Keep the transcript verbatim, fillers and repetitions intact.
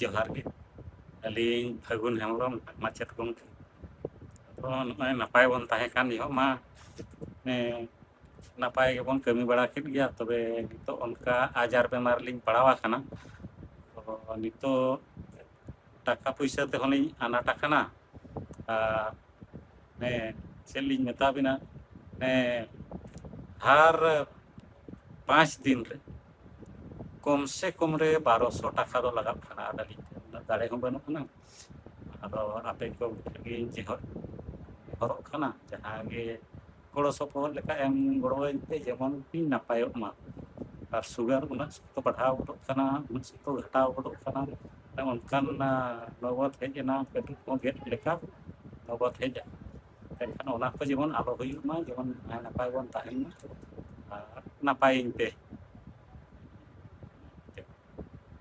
ᱡᱚᱦᱟᱨ ᱜᱮ᱾ ᱟᱹᱞᱤᱧ ᱯᱷᱟᱹᱜᱩᱱ ᱦᱮᱢᱵᱨᱚᱢ, ᱢᱟᱪᱮᱫ ᱜᱚᱢᱠᱮ᱾ ᱛᱚ ᱱᱚᱜᱼᱚᱭ ᱱᱟᱯᱟᱭ ᱵᱚᱱ ᱛᱟᱦᱮᱸ ᱠᱟᱱ ᱡᱚᱦᱚᱜ ᱢᱟ, ᱱᱟᱯᱟᱭ ᱜᱮᱵᱚᱱ ᱠᱟᱹᱢᱤ ᱵᱟᱲᱟ ᱠᱮᱫ ᱜᱮᱭᱟ, ᱛᱚᱵᱮ ᱱᱤᱛᱚᱜ ᱚᱱᱠᱟ ᱟᱡᱟᱨ ᱵᱮᱢᱟᱨ ᱞᱤᱧ ᱯᱟᱲᱟᱣ ᱟᱠᱟᱱᱟ᱾ ᱛᱚ ᱱᱤᱛᱚᱜ ᱴᱟᱠᱟ ᱯᱩᱭᱥᱟᱹ ᱛᱮᱦᱚᱸ ᱞᱤᱧ ᱟᱱᱟᱴ ᱟᱠᱟᱱᱟ᱾ ᱟᱨ ᱪᱮᱫ ᱞᱤᱧ ᱢᱮᱛᱟ ᱵᱤᱱᱟ, ᱦᱟᱨ ᱯᱟᱸᱪ ᱫᱤᱱ ᱨᱮ ᱠᱚᱢ ᱥᱮ ᱠᱚᱢ ᱨᱮ ᱵᱟᱨᱚᱥᱚ ᱴᱟᱠᱟ ᱫᱚ ᱞᱟᱜᱟᱜ ᱠᱟᱱᱟ᱾ ᱟᱫᱚ ᱟᱹᱞᱤᱧ ᱴᱷᱮᱱ ᱩᱱᱟᱹᱜ ᱫᱟᱲᱮ ᱦᱚᱸ ᱵᱟᱹᱱᱩᱜ ᱟᱱᱟ᱾ ᱟᱫᱚ ᱟᱯᱮ ᱠᱚ ᱞᱟᱹᱜᱤᱫ ᱡᱮᱦᱚᱨ ᱦᱚᱨᱚᱜ ᱠᱟᱱᱟ, ᱡᱟᱦᱟᱸ ᱜᱮ ᱜᱚᱲᱚ ᱥᱚᱯᱚᱦᱚᱫ ᱞᱮᱠᱟ ᱮᱢ ᱜᱚᱲᱚᱣᱟᱹᱧ ᱯᱮ, ᱡᱮᱢᱚᱱ ᱤᱧ ᱱᱟᱯᱟᱭᱚᱜ ᱢᱟ᱾ ᱟᱨ ᱥᱩᱜᱟᱨ ᱩᱱᱟᱹᱜ ᱥᱚᱠᱛᱚ ᱵᱟᱲᱦᱟᱣ ᱜᱚᱫᱚᱜ ᱠᱟᱱᱟ, ᱩᱱᱟᱹᱜ ᱥᱚᱠᱛᱚ ᱜᱷᱟᱴᱟᱣ ᱜᱚᱫᱚᱜ ᱠᱟᱱᱟ᱾ ᱚᱱᱠᱟᱱ ᱱᱚᱵᱚᱛ ᱦᱮᱡ ᱮᱱᱟ, ᱠᱟᱹᱴᱩᱵ ᱠᱚ ᱜᱮᱫ ᱞᱮᱠᱟ ᱱᱚᱵᱚᱛ ᱦᱮᱡ ᱮᱱᱟ᱾ ᱮᱱᱠᱷᱟᱱ ᱚᱱᱟ ᱠᱚ ᱡᱮᱢᱚᱱ ᱟᱞᱚ ᱦᱩᱭᱩᱜ ᱢᱟ, ᱡᱮᱢᱚᱱ ᱱᱟᱭ ᱱᱟᱯᱟᱭ ᱵᱚᱱ ᱛᱟᱦᱮᱱ ᱢᱟ᱾ ᱟᱨ ᱱᱟᱯᱟᱭᱤᱧ ᱯᱮ᱾